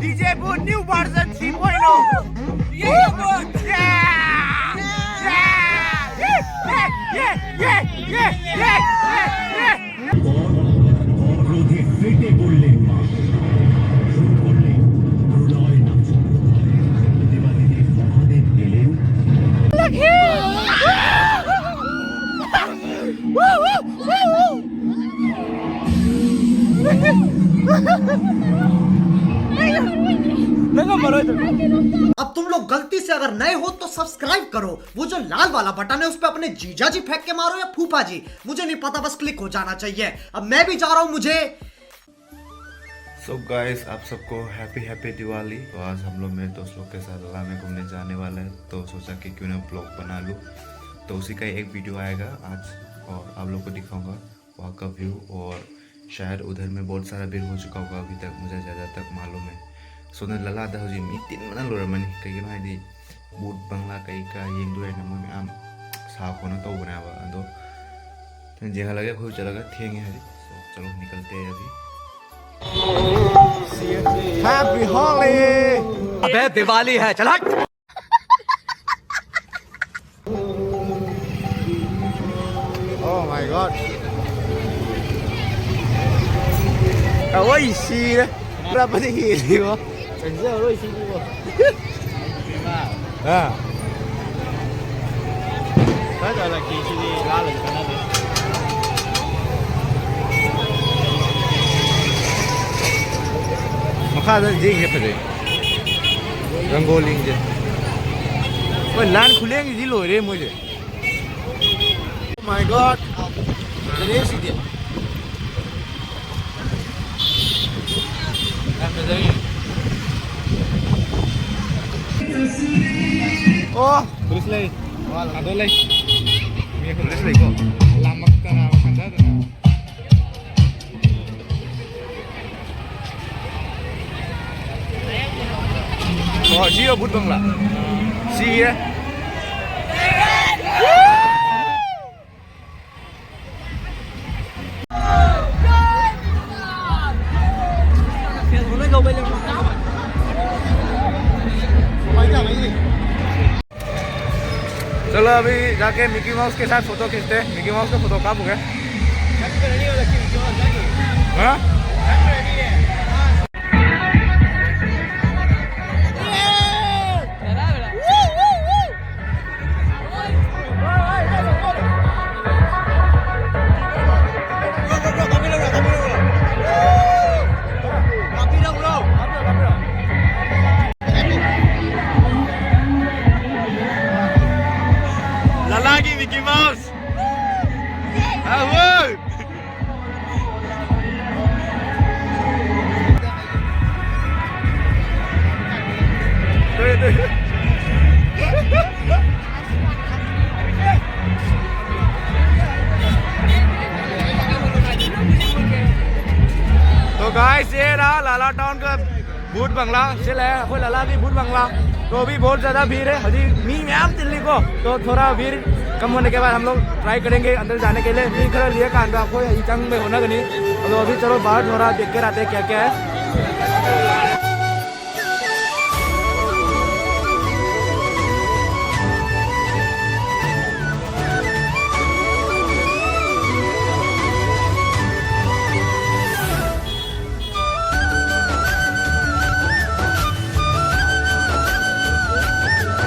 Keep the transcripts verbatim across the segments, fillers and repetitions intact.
DJ Boot new version three point oh. Yeah, Boot. Yeah. Yeah. Yeah. Yeah. Yeah. Yeah. Yeah. Yeah. Yeah. अब तुम लोग गलती से अगर नए हो तो सब्सक्राइब करो, वो जो लाल वाला बटन है उस पर अपने जीजा जी फेंक के मारो या फूफा जी, मुझे नहीं पता, बस क्लिक हो जाना चाहिए। अब मैं भी जा रहा हूँ, मुझे सो गाइस, आप सबको हैप्पी हैप्पी दिवाली। तो आज हम लोग मेरे दोस्त लोग के साथ लला में घूमने जाने वाले हैं, तो सोचा कि क्यों ना ब्लॉग बना लूँ। तो उसी का एक वीडियो आएगा आज और आप लोग को दिखाऊंगा वहाँ का व्यू। और शायद उधर में बहुत सारा भीड़ हो चुका होगा अभी तक, मुझे ज़्यादा तक मालूम है꯫ ꯁꯣꯝꯗ ꯂꯂꯥꯗ ꯍꯧꯖꯤꯛ ꯃꯤ ꯇꯤꯟꯕꯅ ꯂꯣꯏꯔꯝꯃꯅꯤ꯫ ꯀꯩꯒꯤꯅꯣ ꯍꯥꯏꯗꯤ ꯕꯨꯠ ꯕꯪꯂꯥ ꯀꯩ ꯀꯥ ꯌꯦꯡꯗꯣꯏ ꯍꯥꯏꯅ ꯃꯣꯏ ꯃꯌꯥꯝ ꯁꯥ ꯈꯣꯠꯅ ꯇꯧꯕꯅꯦꯕ꯫ ꯑꯗꯣ ꯌꯦꯡꯍꯜꯂꯒꯦ꯫ ꯑꯩꯈꯣꯏ ꯆꯠꯂꯒ ꯊꯦꯡꯉꯦ ꯍꯧꯖꯤꯛ꯫ So, चलो निकलते हैं अभी। Happy Holi. अबे दिवाली है, चल हट। Oh my god. ꯑꯋꯣꯏ ꯁꯤꯔꯦ꯫ ꯄꯨꯔꯥꯄꯗꯤ ꯍꯦꯜꯂꯤꯕꯣ꯫ ꯆꯪꯖꯔꯔꯣꯏ ꯁꯤꯗꯤꯕꯣ꯫ ꯑꯥ꯫ ꯐꯖꯅ ꯀꯦꯛꯁꯤꯗꯤ ꯂꯥꯜꯂꯁꯨ ꯀꯥꯟꯅꯗꯦ꯫ ꯃꯈꯥꯗ ꯌꯦꯡꯒꯦ ꯐꯖꯩ꯫ ꯔꯪꯒꯣꯂꯤꯁꯦ꯫ ꯍꯣꯏ, ꯂꯥꯟ ꯈꯨꯂꯦꯡꯁꯤꯗꯤ ꯂꯣꯏꯔꯦ ꯃꯣꯏꯁꯦ꯫ Oh my god. ꯐꯖꯔꯦ ꯁꯤꯗꯤ꯫ ꯌꯥꯝ ꯐꯖꯔꯦ꯫ ꯑꯣ꯫ ꯄꯨꯂꯤꯁ ꯂꯩ꯫ ꯊꯥꯗꯣꯛ ꯂꯩ꯫ ꯃꯤ ꯑꯍꯨꯝ ꯄꯨꯂꯤꯁ ꯂꯩꯀꯣ꯫ ꯂꯥꯝꯃꯛꯇꯅ ꯈꯟꯊꯗꯅ꯫ ꯑꯣ ꯁꯤ ꯌꯣ ꯕꯨꯠ ꯕꯪꯂꯥ꯫ ꯁꯤ꯫ चलो, अभी जाके मिकी माउस के साथ फोटो खींचते हैं। मिकी माउस का फोटो कहाँ हो गया? हाँ? लला की मिकी माउस। हाँ, वो। तो गाइस, ये रहा लाला टाउन का भूत बंगला। चल है, कोई लाला भी भूत बंगला। तो अभी बहुत ज़्यादा भीड़ है, अभी मी मैम दिल्ली को। तो थोड़ा भीड़ कम होने के बाद हम लोग ट्राई करेंगे अंदर जाने के लिए। मी खरा लिए कांदा आपको ये जंग में होना नहीं। तो अभी चलो बाहर थोड़ा देख कर आते हैं क्या क्या है।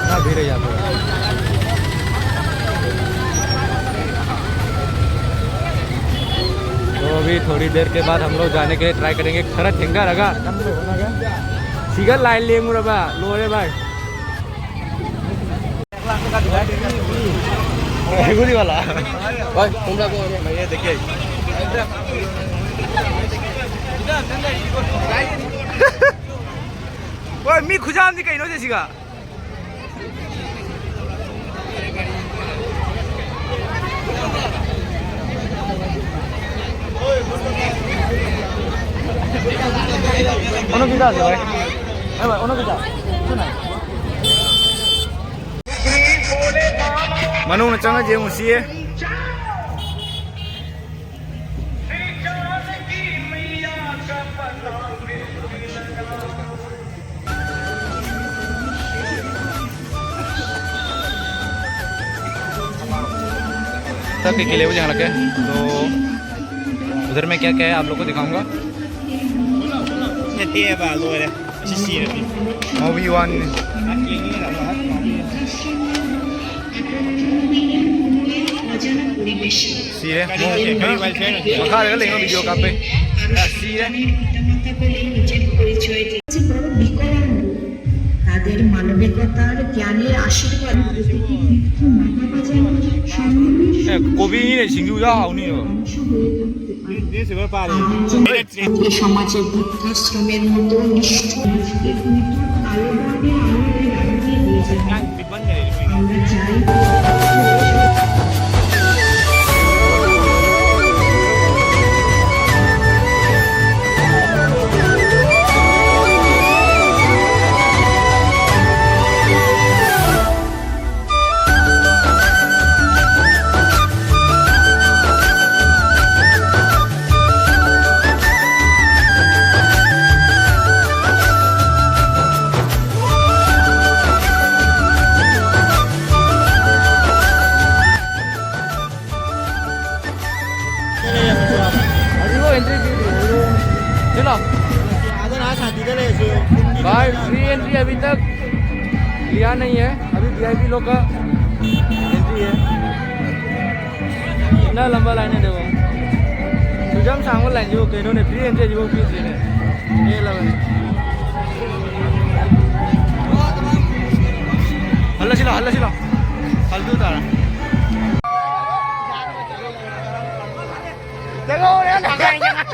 हाँ, भीड़ है यहाँ पे। तो अभी थोड़ी देर के बाद हम लोग जाने के लिए ट्राई करेंगे। खरा ठेंगा रगा। सिंगल लाइन लिए मुरबा, लो रे भाई। गुदी वाला। भाई, तुम लोग को ये देखिए। ओए, मी खुजाम दी कहीं नो जैसी का। Ono kita aja, Pak. Ayo, Pak, ono kita. Sana. Manung na changa je musiye. के किले को जहाँ लगे, तो उधर में क्या क्या है आप लोग को दिखाऊंगा। ꯅꯠꯇꯦꯕ, ꯂꯣꯏꯔꯦ꯫ ꯑꯁꯤ ꯁꯤꯔꯦ꯫ Movie one. ꯁꯤꯔꯦ꯫ ꯀꯔꯤ ꯋꯥꯏ ꯐꯥꯏ ꯅꯠꯇꯦ꯫ ꯃꯈꯥꯗꯒ ꯂꯩꯉꯣ video ꯀꯥꯞꯄꯩ꯫ ꯑ, ꯁꯤꯔꯦ꯫ তাদের মানবিকতার জ্ঞানের আশীর্বাদ। ꯑꯦ, ꯀꯣꯕꯤꯅꯤꯅꯦ, ꯁꯤꯡꯖꯨ ꯆꯥ ꯍꯥꯎꯅꯤꯕ꯫ ꯅ꯭ꯌꯨꯁꯄꯦꯄꯔ ꯄꯥꯔꯦ꯫ ꯁꯃꯥꯖে বৃদ্ধাশ্রমের মতো নিষ্ঠুর আজকে কিন্তু আলো বলবে আলো হয়ে দাঁড়িয়ে দিয়ে যাবে। আমরা চাই अभी वो एंट्री फी थी, वो चलो। भाई, फ्री एंट्री अभी तक लिया नहीं है, अभी वीआईपी लोग का एंट्री है। इतना लंबा लाइन है, देखो। तुझे हम सांगो लाइन जो कह ने फ्री एंट्री जो फीस लेने। ये लो। हल्ला सिला, हल्ला सिला। फालतू तारा। देखो, ये ढाका है, यहाँ।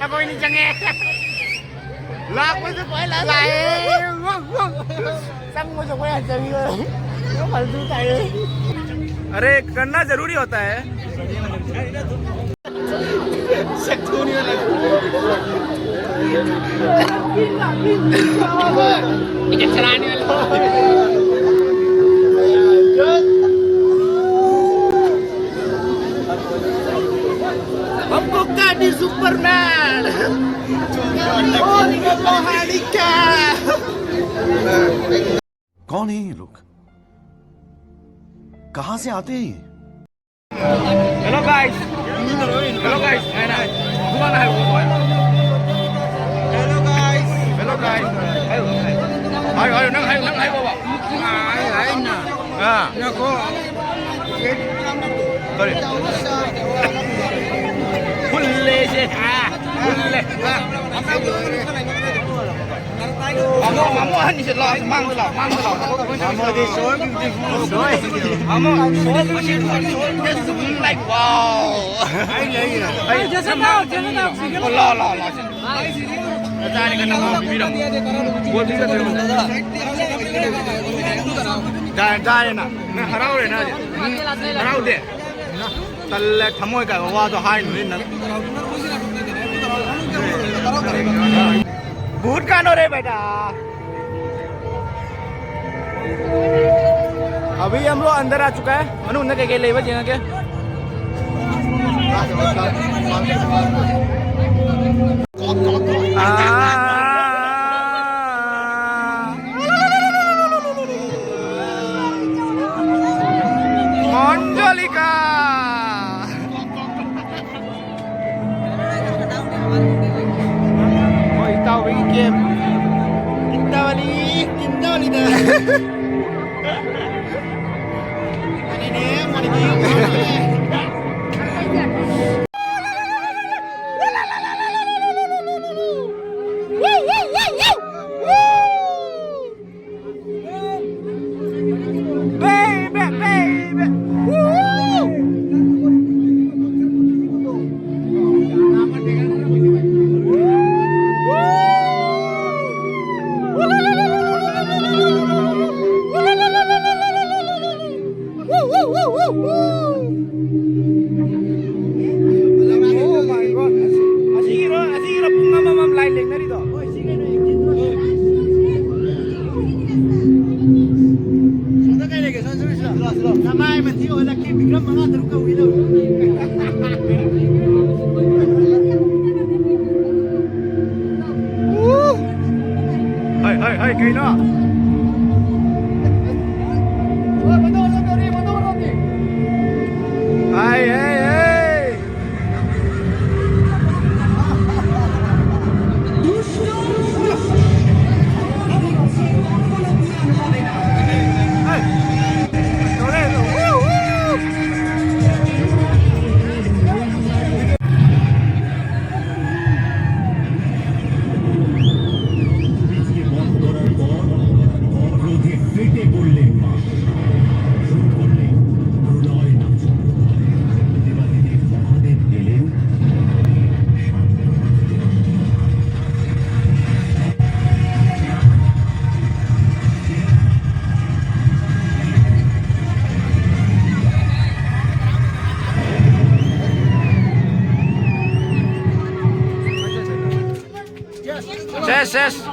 अब कोई नहीं चंगे। लाख में से पहला लाए। सब मुझे कोई अच्छा नहीं है। ये फालतू तारे। अरे, करना जरूरी होता है। हमको गाड़ी सुपरमैन। कौन है ये लोग? कहां से आते हैं ये? Hello guys. Hello guys. ꯍꯥꯏꯅ꯫ ꯑꯗꯨꯃꯥꯏꯅ ꯍꯥꯏꯌꯨ꯫ Hello guys. Hello guys. ꯍꯥꯏꯌꯨ, ꯍꯥꯏꯌꯨ꯫ ꯍꯥꯏꯌꯨ, ꯍꯥꯏꯌꯨ, ꯅꯪ ꯍꯥꯏꯌꯨ, ꯅꯪ ꯍꯥꯏꯌꯨ ꯕꯥꯕꯥ꯫ ꯑꯥ꯫ ꯉꯥꯏꯈꯣ꯫ ꯀꯔꯤ? ꯐꯨꯜꯂꯦꯁꯦ꯫ ꯑꯥ, ꯐꯨꯜꯂꯦ꯫ ꯑꯥ꯫ ꯃꯥꯃꯣ, ꯃꯥꯃꯣ ꯑꯍꯟꯒꯤꯁꯦ ꯂꯥꯛꯑꯣ, ꯃꯥꯡꯗ ꯂꯥꯛꯑꯣ, ꯃꯥꯡꯗ ꯂꯥꯛꯑꯣ꯫ ꯃꯥꯃꯣꯗꯤ so beautiful, so ꯃꯥꯃꯣ, so beautiful, so beautiful, like, wow꯫ ꯑꯩ, ꯑꯩ, ꯑꯩ, ꯖꯦꯁꯟ ꯂꯥꯛꯑꯣ, ꯖꯦꯁꯟ ꯂꯥꯛꯑꯣ꯫ ꯑꯣ, ꯂꯥꯛꯑꯣ, ꯂꯥꯛꯑꯣ, ꯂꯥꯛꯑꯣ꯫ ꯅꯆꯥꯅꯤ ꯀꯟꯅ ꯃꯥꯃꯣ ꯄꯤꯕꯤꯔꯝꯃꯣ꯫ ꯕꯣꯜ ꯄꯤꯕꯤꯔꯝꯃꯣ꯫ ꯇꯥꯔꯦ, ꯇꯥꯔꯦ ꯅꯪ꯫ ꯅꯪ ꯍꯔꯥꯎꯔꯦ ꯅꯪ ꯍꯧꯖꯤꯛ꯫ ꯍꯔꯥꯎꯗꯦ? ꯇꯜꯂꯦ, ꯊꯃꯣꯏ ꯀꯥꯏꯕ ꯋꯥꯗꯣ ꯍꯥꯏꯅꯨꯅꯦ ꯅꯪ꯫ बहुत कांड हो रहे बेटा। अभी हम लोग अंदर आ चुका है। ꯃꯅꯨꯡꯗ ꯀꯩꯀꯩ ꯂꯩꯕ ꯌꯦꯡꯉꯒꯦ꯫ ꯑꯥ꯫ ꯃꯣꯟꯖꯣꯂꯤꯀꯥ꯫ ꯍꯣꯏ, ꯏꯇꯥꯎꯕꯤꯒꯤ ꯀꯦꯞ꯫ ꯀꯤꯟꯗꯥꯋꯥꯂꯤ, ꯀꯤꯟꯗꯥꯋꯥꯂꯤꯗ꯫ ꯃꯅꯤꯅꯦ, ꯃꯅꯤꯅꯦ꯫ Baby, baby. Woo! Oh my God. ꯑꯁꯤꯒꯤꯔꯣ, ꯑꯁꯤꯒꯤꯔꯣ ꯄꯨꯡ ꯑꯃꯃꯝ ꯂꯥꯏ ꯂꯦꯡꯅꯔꯤꯗꯣ? ꯁꯣꯝꯗ ꯀꯩ ꯂꯩꯒꯦ? ꯁꯣꯝꯗ ꯆꯠꯂꯨꯁꯤꯔꯣ? ꯅꯃꯥꯏ ꯃꯊꯤ ꯑꯣꯜꯂꯛꯀꯦ, ꯕꯤꯀ꯭ꯔꯝ ꯃꯉꯥ ꯇꯔꯨꯛ ꯀꯧꯏ ꯇꯧꯔꯤ꯫ ꯍꯩ, ꯍꯩ, ꯍꯩ, ꯀꯩꯅꯣ? ꯍꯣꯏ, ꯃꯗꯨ ꯑꯣꯏꯔꯣꯝꯗ ꯔꯤ, ꯃꯗꯨ ꯑꯣꯏꯔꯣꯝꯗꯤ꯫ ꯁꯦꯁ꯫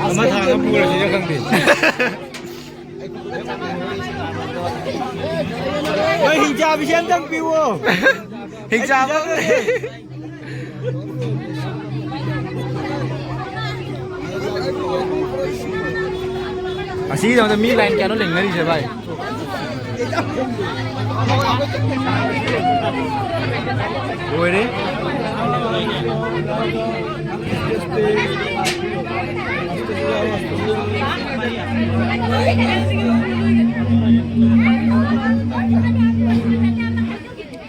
ꯑꯃ ꯊꯥꯡꯉ ꯄꯨꯔꯁꯤꯔ ꯈꯪꯗꯦ꯫ ꯍꯣꯏ, ꯍꯤꯡꯆꯥꯕꯤꯁꯦ ꯑꯝꯇꯪ ꯄꯤꯌꯣ꯫ ꯍꯤꯡꯆꯥꯕ꯫ ꯑꯁꯤꯒꯤꯗꯃꯛꯇ ꯃꯤ ꯂꯥꯏꯟ ꯀꯌꯥꯅꯣ ꯂꯦꯡꯅꯔꯤꯁꯦ ꯚꯥꯏ? ꯂꯣꯏꯔꯦ꯫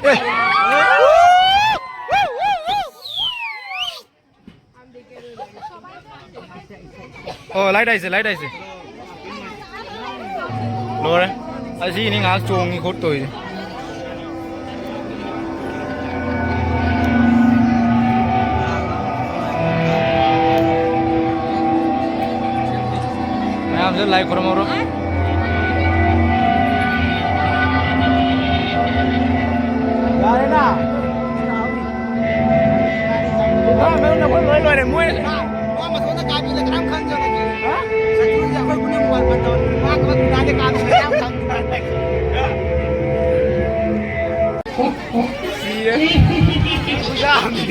ꯑꯦ꯫ ꯑꯣ, ꯂꯥꯏꯠ ꯍꯥꯏꯁꯦ, ꯂꯥꯏꯠ ꯍꯥꯏꯁꯦ꯫ ꯂꯣꯏꯔꯦ꯫ ꯑꯁꯤꯅꯤ ꯉꯥꯏꯍꯥꯛ ꯆꯣꯡꯉꯤ ꯈꯣꯠꯇꯣꯏꯁꯦ꯫ ꯃꯌꯥꯝꯁꯦ ꯂꯥꯏ ꯈꯨꯔꯨꯝꯍꯧꯔꯣ꯫ ꯌꯥꯔꯦꯅ꯫ ꯂꯣꯏ ꯂꯣꯏꯔꯦ ꯃꯣꯏ꯫ ꯃꯥ ꯃꯇꯣꯟꯗ ꯀꯥꯕꯤꯗ ꯀꯅꯥꯝ ꯈꯪꯗꯕꯅꯤ꯫ ꯍꯥ? ꯁꯥꯊꯤꯁꯦ ꯑꯩꯈꯣꯏ ꯄꯨꯝꯅꯃꯛ ꯋꯥ ꯐꯠꯇꯕꯅꯤ꯫ ꯃꯥ ꯊꯕꯛ ꯊꯧꯅꯥꯗꯤ ꯀꯥꯕꯤꯗ ꯀꯅꯥꯝ ꯈꯪꯗꯕꯅꯤ꯫ ꯁꯤꯔꯦ꯫ ꯈꯨꯖꯥꯝꯗꯤ꯫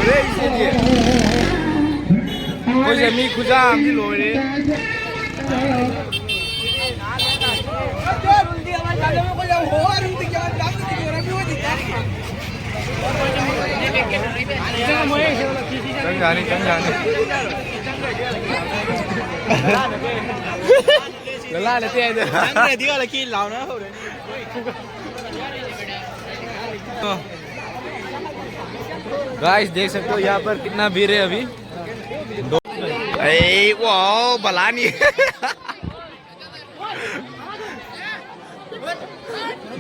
ꯂꯣꯏꯔꯦ ꯁꯤꯗꯤ꯫ ꯑꯩꯈꯣꯏꯁꯦ ꯃꯤ ꯈꯨꯖꯥꯝꯗꯤ ꯂꯣꯏꯔꯦ꯫ ꯆꯪ ꯌꯥꯅꯤ, ꯆꯪ ꯌꯥꯅꯤ꯫ ꯂꯂꯥ ꯅꯠꯇꯦ ꯍꯥꯏꯗꯣ꯫ ꯅꯪ ꯔꯦꯗꯤ ꯑꯣꯜꯂꯛꯀꯤ ꯂꯥꯎꯅ ꯍꯧꯔꯦ꯫ गाइस, देख सकते हो यहाँ पर कितना भीड़ है अभी। दो, ए, वाओ, बलानी।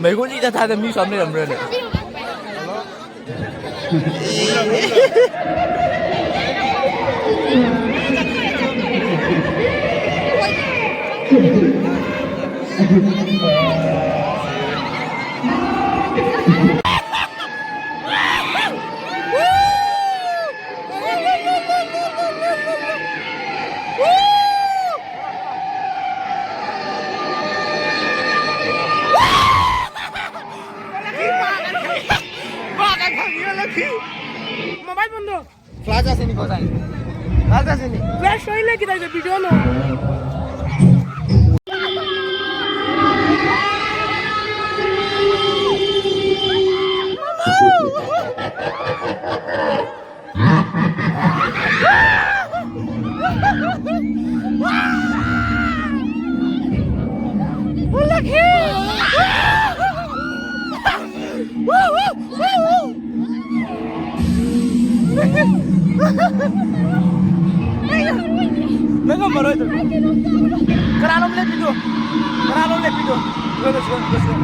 ꯃꯩꯈꯨ ꯁꯤꯗ ꯊꯥꯗ ꯃꯤ ꯁꯨꯝ ꯂꯩꯔꯝꯕ꯭ꯔꯅꯦ? ꯫ মোবাইল বন্ধ। ফ্ল্যাশ আসেনি কোথায়? ফ্ল্যাশ আসেনি। ফ্ল্যাশ হইলে কি তাই video low? Venga, por otro. Karanom le pito. Karanom le pito. Let's go, let's go, let's go.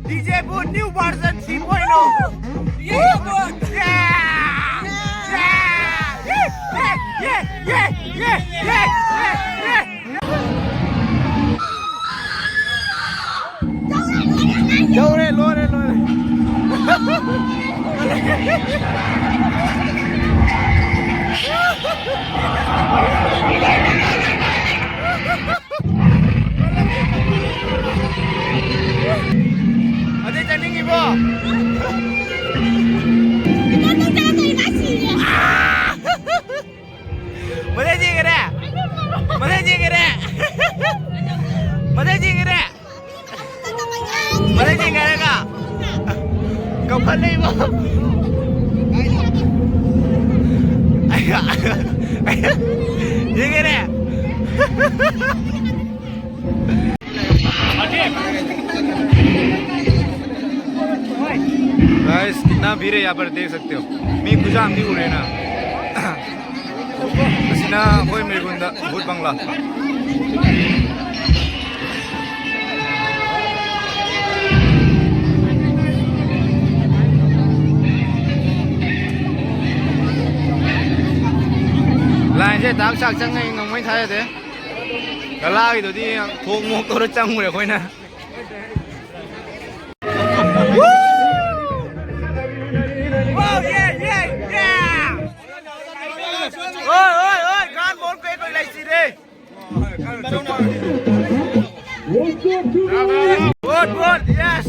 D J Boot new version three point oh. Yeah, boy. Yeah. Yeah. Yeah. Yeah. Yeah. Yeah. Yeah. Yeah. Yeah. ꯌꯧꯔꯦ, ꯂꯣꯏꯔꯦ, ꯂꯣꯏꯔꯦ꯫ ꯑꯗꯩ ꯆꯠꯅꯤꯡꯉꯤꯕꯣ? ꯃꯊꯛ ꯌꯦꯡꯈꯔꯦ꯫ ꯃꯊꯛ ꯌꯦꯡꯈꯔꯦ꯫ ꯃꯊꯛ ꯌꯦꯡꯈꯔꯦ꯫ ꯃꯊꯛ ꯌꯦꯡꯈꯔꯒ ꯀꯧꯈꯠꯂꯛꯏꯕꯣ꯫ ꯌꯦꯡꯈꯔꯦ꯫ Guys, कितना भीड़ है यहाँ पर, देख सकते हो। मी खुजा हम नहीं उड़े ना। ꯑꯁꯤꯅ ꯑꯩꯈꯣꯏ ꯃꯦꯔꯤꯒꯣꯟꯗ ꯚꯨꯠ ꯕꯪꯒ꯭ꯂꯥ꯫ ꯆꯥꯛ ꯆꯥꯛ ꯆꯪꯉꯩ ꯉꯝꯃꯣꯏ ꯊꯥꯖꯗꯦ꯫ ꯀꯂꯥꯒꯤꯗꯨꯗꯤ ꯊꯣꯛ ꯃꯣꯛ ꯇꯧꯔ ꯆꯪꯉꯨꯔꯦ ꯑꯩꯈꯣꯏꯅ꯫ ꯍꯣꯏ, ꯍꯣꯏ, ꯍꯣꯏ, ꯒꯥꯟ ꯕꯣꯜ ꯄꯦ ꯀꯣꯏ ꯂꯩꯁꯤꯔꯦ꯫ Good, good, yes.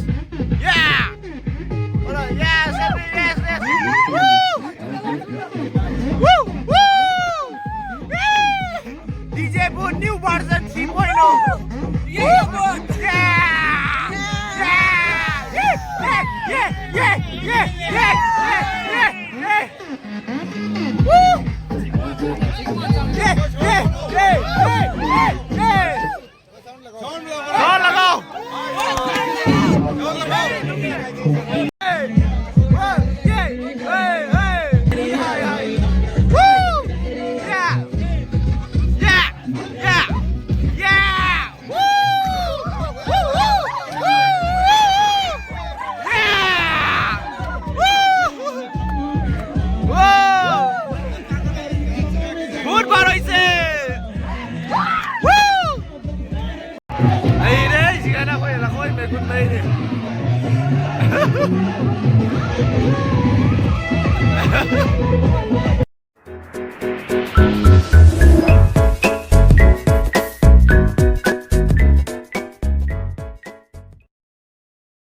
Yeah. Hold on, yes, yes, yes, yes. Woo! Woo! Woo! Yeah! D J Boot new version three point oh. Yeah! Woo! Yeah! Yeah! Yeah! Yeah! Yeah! Yeah! Yeah! Yeah! Yeah! Yeah! Woo! Yeah! Yeah! Yeah! Yeah! Yeah! Sound लगाओ। Good बार होइसे। ꯂꯩꯔꯦ, ꯑꯩꯁꯤ ꯀꯥꯏꯅ ꯑꯩꯈꯣꯏ ꯂꯈꯣꯏ ꯃꯦꯒꯨꯟ ꯂꯩꯔꯦ꯫